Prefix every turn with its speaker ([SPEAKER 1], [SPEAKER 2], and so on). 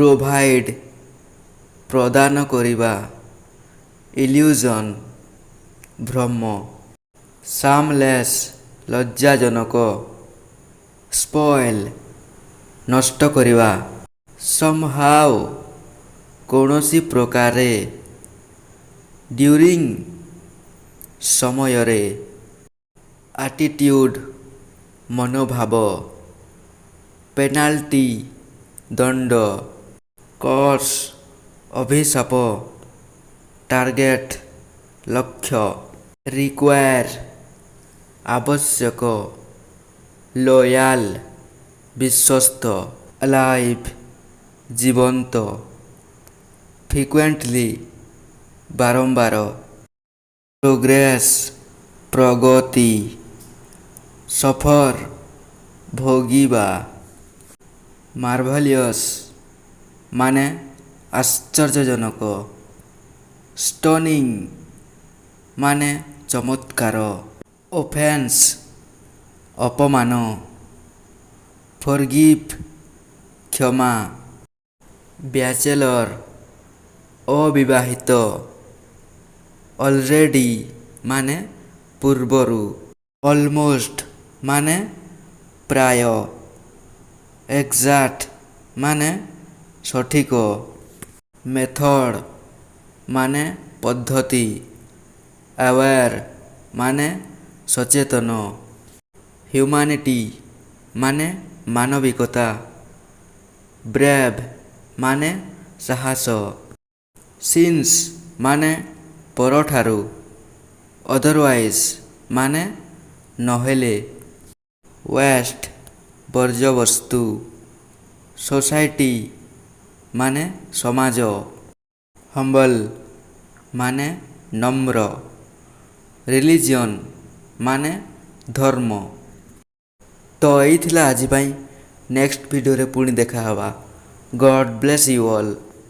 [SPEAKER 1] Provide, ପ୍ରଦାନ କରିବା। Illusion, ଭ୍ରମ। ସେମଲେସ୍, ଲଜ୍ଜାଜନକ। ସ୍ପଏଲ୍, ନଷ୍ଟ କରିବା। ସମହାଉ, କୌଣସି ପ୍ରକାରେ। ଡ୍ୟୁରିଂ, ସମୟରେ। ଆଟିଟ୍ୟୁଡ୍, ମନୋଭାବ। ପେନାଲ୍ଟି, ଦଣ୍ଡ। କର୍ସ, ଅଭିଶାପ। ଟାର୍ଗେଟ୍, ଲକ୍ଷ୍ୟ। ରିକ୍ୱାୟାର, ଆବଶ୍ୟକ। ଲୋୟାଲ୍, ବିଶ୍ୱସ୍ତ। ଆଲାଇଭ୍, ଜୀବନ୍ତ। ଫ୍ରିକ୍ୱେଣ୍ଟଲି, ବାରମ୍ବାର। ପ୍ରୋଗ୍ରେସ୍, ପ୍ରଗତି। ସଫର୍, ଭୋଗିବା। ମାର୍ଭେଲିୟସ୍ ମାନେ ଆଶ୍ଚର୍ଯ୍ୟଜନକ। ଷ୍ଟନିଂ ମାନେ ଚମତ୍କାର। ଅଫେନ୍ସ, ଅପମାନ। ଫରଗିଭ୍, କ୍ଷମା। ବ୍ୟାଚେଲର୍, ଅବିବାହିତ। ଅଲରେଡି ମାନେ ପୂର୍ବରୁ। ଅଲମୋଷ୍ଟ ମାନେ ପ୍ରାୟ। ଏକ୍ଜାକ୍ଟ ମାନେ ସଠିକ। ମେଥଡ୍ ମାନେ ପଦ୍ଧତି। ଆୱେର୍ ମାନେ ସଚେତନ। ହ୍ୟୁମାନିଟି ମାନେ ମାନବିକତା। ବ୍ରେଭ୍ ମାନେ ସାହସ। ସିନ୍ସ ମାନେ ପରଠାରୁ। ଅଦରୱାଇଜ୍ ମାନେ ନହେଲେ। ୱେଷ୍ଟ, ବର୍ଜ୍ୟବସ୍ତୁ। ସୋସାଇଟି ମାନେ ସମାଜ। ହମ୍ବଲ୍ ମାନେ ନମ୍ର। ରିଲିଜିଅନ୍ ମାନେ ଧର୍ମ। ତ ଏଇ ଥିଲା ଆଜି ପାଇଁ। ନେକ୍ସଟ ଭିଡ଼ିଓରେ ପୁଣି ଦେଖା ହେବା। God bless you all.